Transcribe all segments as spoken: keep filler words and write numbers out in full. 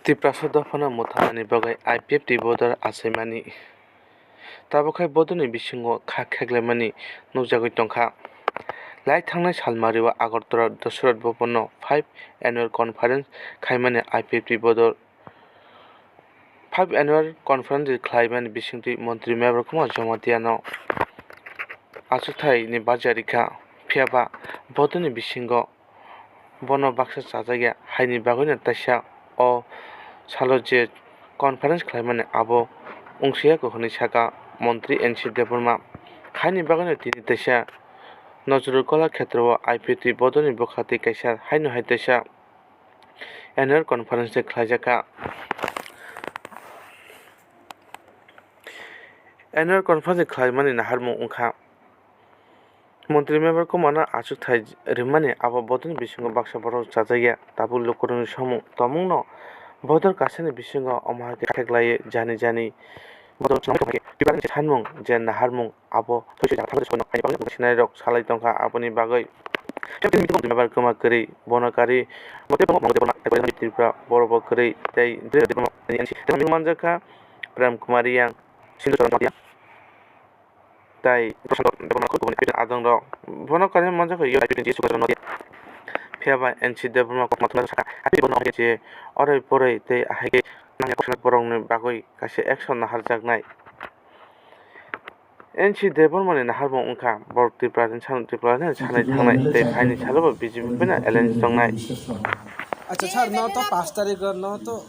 Tiprasa dophano mwthangnani bagwi I P F T bodol achaimani, tabuk hai bodolni bisingo kha kheklaimani nukjagwi tongkha. Lai thangnai salmario Agartala Dasarath Bhavanno five annual conference khaimani I P F T bodol. Five annual conference khlaimani bisingtwi Montri Mevar Kumar Jamatiano achukthai ni barja rikha, phiyaba bodolni bisingo bono baksa chajakya, haini bagwino teisa o salo je conference khlaimani abo wngsiya kho hwnwi sakha Montri N C Debbarma. Haini bagwino tini teisa Nazrul Kala Khetra o I P T bodolni bwkha twi kaisa haino hai teisa annual conference tei khlaijakha. Annual conference khlaimani naharmung wngkha Montri Mevar Kumar no achukthai rwmani, abo bodolni bisingo baksa borok chajakya, tabuk lukurokni samung tongmungno bodol kasani bisingo omo hai khe kheklaiwi jani jani bodol swnamwi tongkha khe, Tiprani sanmung je naharmung abo thoi swijak thabai songno hai bagwi sinai rok salai tongkha, aboni bagwi Captain Mevar Kumar kwrwi bono kari mote bono mote bono Tripura borok bo kwrwi tei manjakha Prem Kumar Riyang, Sindhu Charan Jamatia tei Prashant Debbarma khuk kubuni adongrok. Bono kari manjakha U I P T G Sukhachand Nodia. Phiya ba N C Debbarma kokma thumna sakha, happy bono je oroi poroi tei ahai khe nangya kokthai borokni bagwi kaisa action naharjaknai. N C Debbarmani naharmung wngkha borok Tripura ni, Tripura ni sanai thangnai tei phaini salo bo B J P bai no alliance tongnai. Acha sir, no to paanch tarikh no to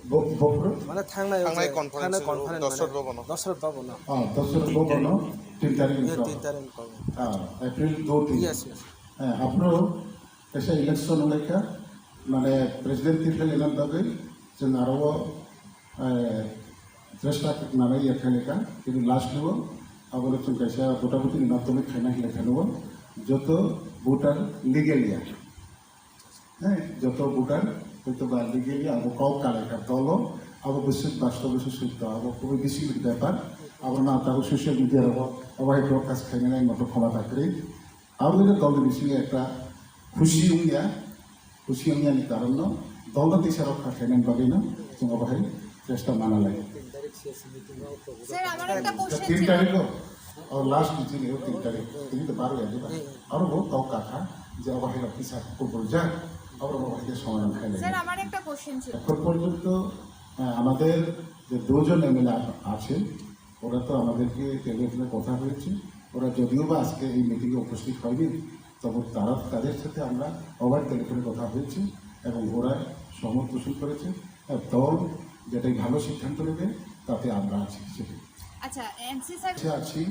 Bo-, bo-, bo-, mane thangnai thangnai je, conference thangnai o conference Dasarath mane Bhavan o. Dasarath Bhavan o. Ah, Dasarath Bhavan o, tin tarikh ni tin tarikh ni. Ah, April do tin. Yes, yes. Eh, apro kaisa election wnglaikha, mane president tirkha lenani bagwi chwng aro o, eh, chesta nanai ya khaileka, kini last o abo chwng kaisa votabuti ni madhyome khaina hinlai khano joto voter legal ya. Hei, joto voter hoito ba legally abo kok kalaikha dolo, abo bwswk bastobe se sotto, abo khubui bisi bepar, abo na tabuk social media rogo obo hai broadcast khainani moto khomata kwrwi. Abo hwnkhe dolni bisingo ekta khusi wngya, khusi wngyani karonno dolno tisa rokha khainani bagwino chwng obo hai chesta mana lai. Sir, আমার একটা কোশ্চেন তিন ছিল। তারিখও, আর লাস্ট দিন এও তিন তারিখ, তিনি তো বারো গেছে না? আরো বহুত কাউ কথা যে অবহেলা কিসা কুকুর যাক, আবার অবহেলা সমাধান খাইলে। স্যার, আমার একটা কোশ্চেন ছিল। এখন পর্যন্ত, আহ, আমাদের যে দুজন এমএলএ আছেন, ওরা তো আমাদেরকে টেলিফোনে কথা হয়েছে, ওরা যদিও বা আজকে এই মিটিংয়ে উপস্থিত হয়নি, তবে তারা, তাদের সাথে আমরা ওভার টেলিফোনে কথা হয়েছে এবং ওরা সহমত পোষণ করেছে। হ্যাঁ, দল যেটাই ভালো সিদ্ধান্ত নেবে, তাতে আমরা আছি, সেটাই। আচ্ছা, এনসি স্যার। আছি, আছি।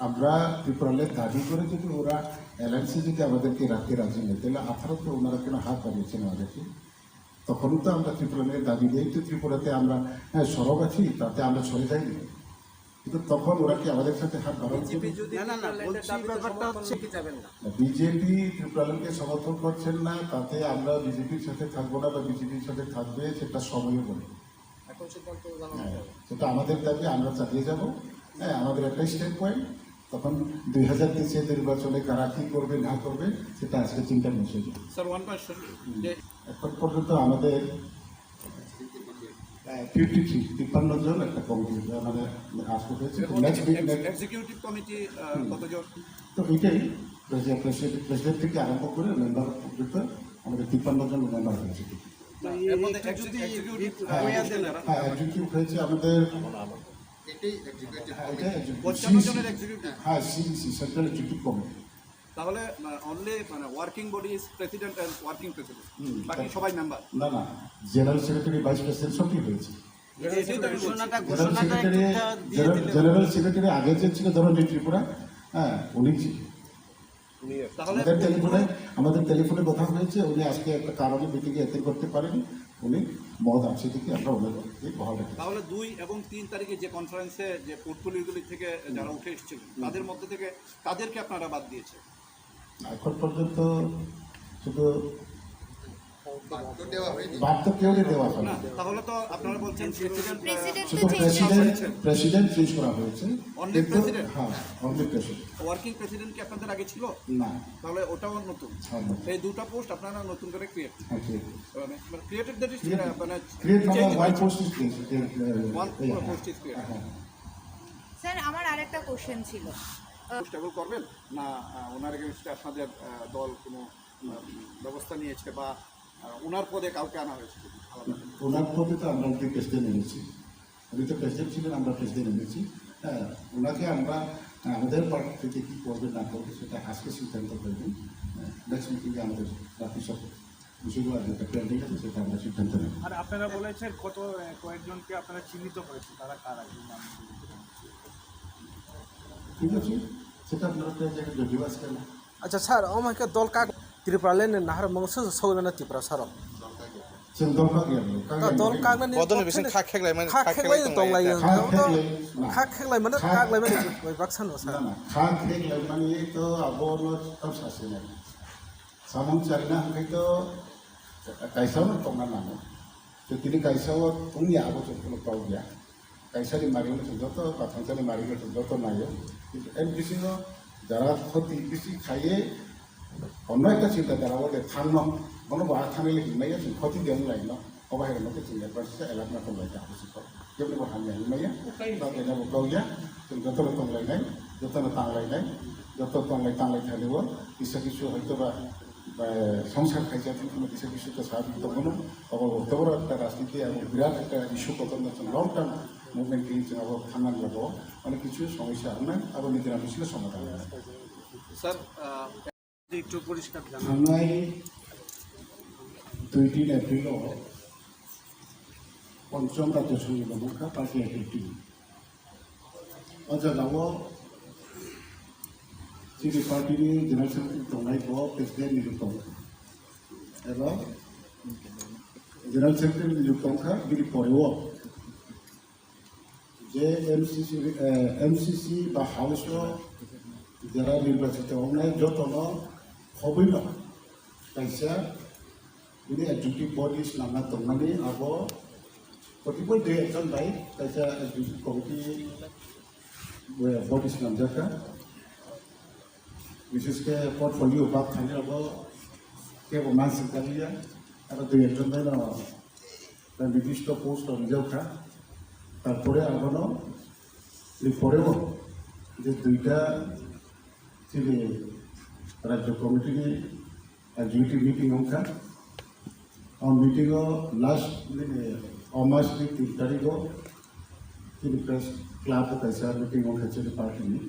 আমরা ত্রিপুরাল্যান্ড দাবি করে যদি ওরা অ্যালায়েন্সে যদি আমাদেরকে রাখতে রাজি নেই, তাহলে আঠারোতে ওনারা কেন হাত বাড়িয়েছেন আমাদেরকে? তখনও তো আমরা ত্রিপুরাল্যান্ডের দাবি নিয়েই তো ত্রিপুরাতে আমরা, হ্যাঁ, সরব আছি, তাতে আমরা সরে যাইনি। কিন্তু তখন ওরা কি আমাদের সাথে হাত বাড়ানো বিজেপি যদি না, না, না, ত্রিপুরাল্যান্ডের বলছি দাবিতে ব্যাপারটা সমর্থন হচ্ছে কি যাবেন না? না, বিজেপি ত্রিপুরাল্যান্ডকে সমর্থন করছেন না, তাতে আমরা বিজেপির সাথে থাকবো না বা বিজেপির সাথে থাকবে, সেটা সময়ও বলবে। এখন সিদ্ধান্ত জানানো হ্যাঁ, যাবে। সেটা আমাদের দাবি, আমরা চালিয়ে যাব। হ্যাঁ, আমাদের একটাই স্ট্যান্ড পয়েন্ট, তখন দুই হাজার তেইশে নির্বাচনে কারা কি করবে না করবে, সেটা আজকে চিন্তার বিষয়। স্যার, ওয়ান কোয়েশ্চেন, যে এখন পর্যন্ত আমাদের, আহ, ফিফটি থ্রি, তিপ্পান্ন জন একটা কমিটি, মানে, আজকে হয়েছে। তো এবং next week, ex-, next executive committee, ah, hmm. কতজন? তো এটাই, প্রেসিডেন্ট, প্রেসিডেন্ট, প্রেসিডেন্ট থেকে আরম্ভ করে মেম্বার পর্যন্ত আমাদের তিপ্পান্ন জন মেম্বার হয়েছে। না, এর মধ্যে এক্সি-, এক্সিকিউটিভ হ্যাঁ, হয়ে আছেন যারা? হ্যাঁ, এক্সিকিউটিভ হয়েছে আমাদের এটাই এক্সিকিউটিভ হ্যাঁ, কমিটি। এটাই এক্সিকিউটিভ। পঞ্চান্ন সিইসি। জনের এক্সিকিউটিভ। হ্যাঁ, সিইসি, সেন্ট্রাল এক্সিকিউটিভ কমিটি। তাহলে, আহ, অনলি, মানে, working body is president and working president. Hmm, বাকি তাই। সবাই মেম্বার। না, না, জেনারেল সেক্রেটারি, ভাইস প্রেসিডেন্ট সবই হয়েছে। এটাই তো ঘোষণাটা, জেনারেল ঘোষণাটা সেক্রেটারি, একটুটা দিয়ে জেনারেল, দিলে। জেনারেল সেক্রেটারি আগে যে ছিল ধরো যে ত্রিপুরা, হ্যাঁ, উনি ছিল। তাহলে আমাদের টেলিফোনে, আমাদের টেলিফোনে কথা হয়েছে, উনি আজকে একটা কারণে মিটিংয়ে অ্যাটেন্ড করতে পারেনি, উনি মত আছে দেখে আমরা ওনাকে বহাল রেখেছি। তাহলে দুই এবং তিন তারিখে যে কনফারেন্সে যে পোর্টফোলিওগুলি থেকে যারা উঠে এসেছিলেন, হুম। তাদের মধ্য থেকে কাদেরকে আপনারা বাদ দিয়েছেন? এখন পর্যন্ত শুধু বাদ তো কেউরে দেওয়া হয় না। তাহলে তো আপনারা বলছেন প্রেসিডেন্ট, আহ, প্রেসিডেন্ট তো শুধু চেঞ্জ প্রেসিডেন্ট, করেছেন। প্রেসিডেন্ট চেঞ্জ করা হয়েছে। অনলি কিন্তু, প্রেসিডেন্ট? হ্যাঁ, অনলি প্রেসিডেন্ট। ওয়ার্কিং প্রেসিডেন্ট কি আপনাদের আগে ছিল? না। তাহলে ওটাও নতুন। হ্যাঁ, নতুন। এই দুটো পোস্ট আপনারা নতুন করে ক্রিয়েট, হ্যাঁ, ঠিক। মানে, মানে, ক্রিয়েটেড দ্যাট ইজ, ক্রিয়েট, আহ, মানে, ক্রিয়েট মানে চেঞ্জ ওয়ান হয়েছে। পোস্ট ইজ ক্রিয়েটেড, ওয়ান, হ্যাঁ, পোস্ট ইজ ক্রিয়েটেড। হ্যাঁ। স্যার, আমার আরেকটা কোশ্চেন ছিল। আহ, পোস্ট টেবল করবেন না, আহ, ওনার এগেইনস্টে আপনাদের, আহ, দল কোনো, আহ, ব্যবস্থা নিয়েছে বা, আহ, ওনার পদে কাউকে আনা হয়েছে আলাদা? ওনার পদে তো আমরা ওকে প্রেসিডেন্ট এনেছি। উনি তো প্রেসিডেন্ট ছিলেন, আমরা প্রেসিডেন্ট এনেছি। হ্যাঁ, ওনাকে আমরা, আহ, আমাদের পার্টি থেকে কি করবে না করবে সেটা আজকে সিদ্ধান্ত করবেন। হ্যাঁ, নেক্সট মিটিংয়ে আমাদের বাকি সব বিষয়গুলো যেটা পেন্ডিং আছে সেটা আমরা সিদ্ধান্ত নেব। আর আপনারা বলেছেন কত, আহ, কয়েকজনকে আপনারা চিহ্নিত করেছেন, তারা কারা, এই নাম? ঠিক আছে, সেটা আপনারা পেয়ে যাবেন যদিও আজকে না। Acha sir, omo hai khe dol kak Tripura le nahar mangso sogwi mano Tripura saro. Chwng dol kak ya, kak Ta ya, dol kak ya. Kaknani Bodolni bising kha kheklai mani, kha kha kheklai kheklai tong lai tong lai ya. Kha kheklai, na. Kha kheklai mani, kha kak lai mani, bai baksa no sir. Na, na, kha kheklai mani to abo no tam sasi nai. Samung charina hwnkhe to kaisa no tongna nango. To tini kaisa o tongya abo chwng phano tong ya. Kaisani mari no chwng joto, ba thangsani mari no chwng joto naio. Kintu en bisingo jara khoti bisi khaiye, onno ekta chinta dara o de thangno, bono bo a thangwi le hinmaya chwng khoti de wng laino. Obo hai rokno khe chwng advance khe elak na tong lai ta abo sikho. Kebni bo hamya hinmaya, ba kena bo kau ya, chwng joto no tong lainai, joto no tang lainai, joto tong lai tang lai thani o, kisa kisu hoito ba, ba, songsar khaijak wng kisa kisu ta sa tong bono, obo bo toboro ekta rajniti abo birat ekta issue kotor no chwng long term movement kini chwng abo thangna ni logo, mane kichu somosya wngnai, abo nijera bisingo somadhan wngnai. Sir, uh, একটু পরিষ্কার জানান। Thangnai dui tin April o Pancham Rajya Sammilan wngkha party activity. O jaga o chini party ni General Secretary tongnai bo President ni tong. Ebo General Secretary ni tongkha bini pore o je M C C, eh, M C C ba House o jara nirbachito wngnai jotono khobwi no kaisa bini executive body swnamna tongmani abo kotiboi dui ekjon bai kaisa executive committee, eh, body swnamjakha. Bishesh khe portfolio bak thani abo kebo mansing kaliya, aro dui ekjon bai no ta nirdisto post rok rijak kha. Tarpore abono ni poreo je duita chini Rajya Committee ni executive meeting wngkha. O meeting o last, eh, o mas ni tin tarik o chini press club o kaisa meeting wngkha chini party ni.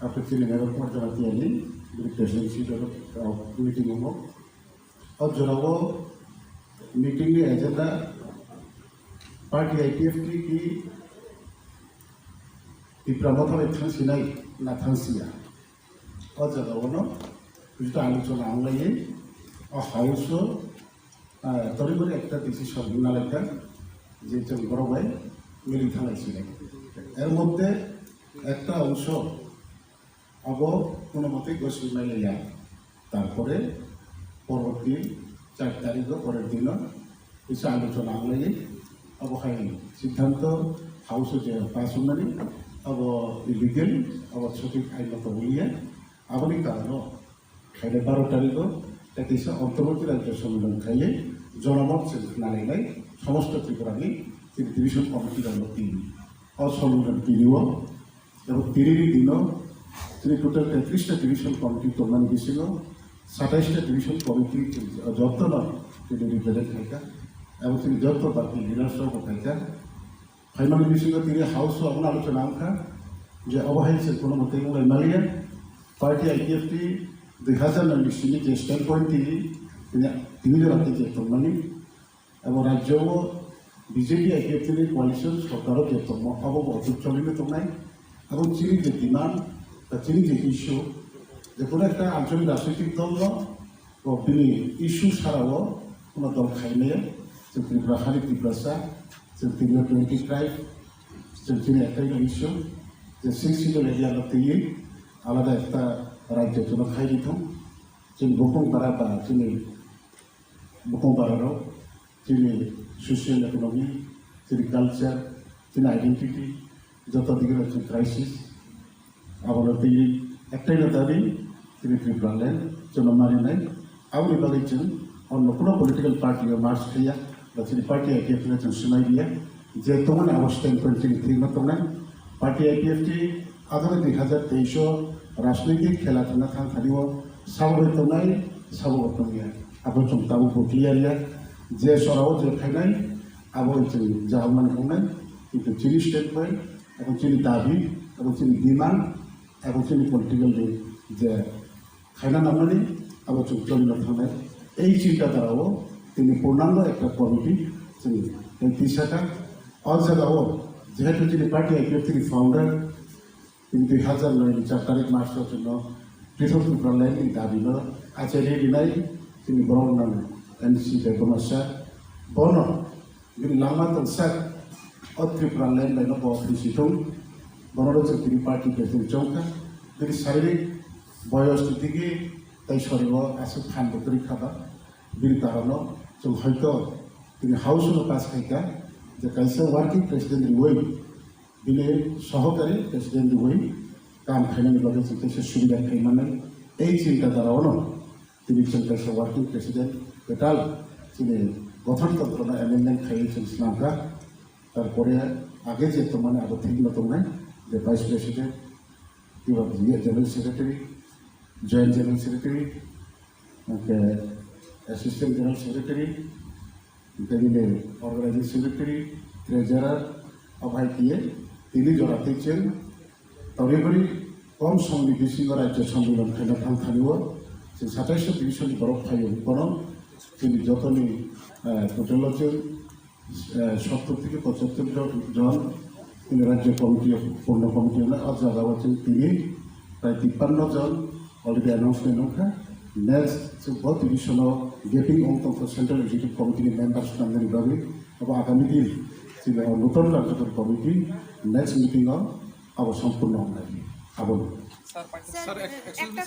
Aphuru chini Mevar Kumar Jamatia ni bini presidency o meeting wngo. O jorao meeting ni agenda party I P F T ki Tipra Motha bai thangsinai na thangsiya. O jagao no juda alochona wnglaiwi o house o, ah, toribari ekta decision hwnna laikha je chwng borok bai mili thanglai sinai. Er moddhe ekta ongso abo kono motei goswi mai laiya. Tarpore porborti char tarikh o porer dino kisa alochona wnglaiwi abo hai siddhanto house o je pass wngnani abo illegal, abo sothik ain moto wngya. Aboni karon o Haile baro tarikh o tei kisa Antarbarti Rajya Sammilan khaile jonomot chwng khna lainai somosto Tripura ni chini division committee rok no tini. O Sammilan tini o ebo tini ni dino chini total tetrish ta division committee tongmani bisingo satais ta division committee chini joto no tini represent khaikha. Ebo chini joto baki leaders rok bo khaikha. Phaimani bisingo tini house o abono alochona wngkha je obo hai se kono mote wnglai maliya. Party I P F T dui hazar nai ni simi je standpoint tini, tini, tini jora tei je tongmani. Abo rajyo o B J P I P F T ni coalition sorkar o je tongmo abo bo othuk cholino tongnai. Abo chini je demand ba chini je issue, je kono ekta ancholik rajnitik dol no O bini issue sarao kono dol khaimaya, chwng Tripura hani Tiprasa, chwng tini twenty tribe, chwng chini ektaino issue, je six schedule area no twiwi alada ekta rajyo tono khaidi thung, chini bukung para ba chini Bukhung bararok, chini social economy, chini culture, chini identity, joto digi bai chwng crisis. Abono tini ektaino dabi, chini Tripura land chwngno marinai. Aboni bagwi chwng onno kuno political party o merge khaiya, ba chini party I P F T no chwng swmai riya, je tongmani abo standpoint chini thikno tongnai. Party I P F T agami dui hazar teis o rajnoitik khela thangna thang thani o sabo bai tongnai, sabo bo tongya. Abo chwng tabuk bo clear ya, je sora o je phainai, abo chwng jahokmani wngnai. Kintu chini standpoint, abo chini dabi, abo chini demand, abo chini political ni je khaina nangmani, abo chwng choli no thangnai. Ei chinta dara o tini purnango ekta committee chwng tei tisaka. O jaga o jehetu chini party I P F T ni founder, tini dui hazar noi ni char tarik March o chwngno Prithok Tripura land ni dabi no achai rinai chini borok nang M C Debbarma sir. Bono bini langma tongsak o Tripura land bai no bo khisi thung. Bono rok chwng tini party president chongkha. Bini saririk boyos ni digi tei sori o aswk phan bo kwrwi kha ba. Bini karon no chwng hoito tini house no pass khai kha je kaisa working president riwi bini sohokari president riwi kam khainani bagwi chwng kaisa subida khai mannai. Ei chinta dara o no tini chwng kaisa working president kwtal chini gothon tantro no amendment khaiwi chwng swnam kha. Tarpore age je tongmani abo thik no tongnai je vice president, kiba general secretary, joint general secretary, hwnkhe assistant general secretary, hwnkhe bini organizing secretary, treasurer, obo hai khe tini jora tei chwng Toribari kom somni bisingo rajya sammilan khaina thang thani o chwng satais division ni borok phaio bono chini jotoni, eh, total o chwng, eh, sottor theke pochattor jon, jon chini rajya committee o purno committee hwnwi o jaga o chwng tini prai tippanno jon already announcement wngkha. Next chwng bo division o gaping wng tongkha central executive committee ni members nangnani bagwi abo agami din chini o nuton karjokari committee next meeting o abo sompurno wngnai. Abono. Sir, ek-, actually, sir,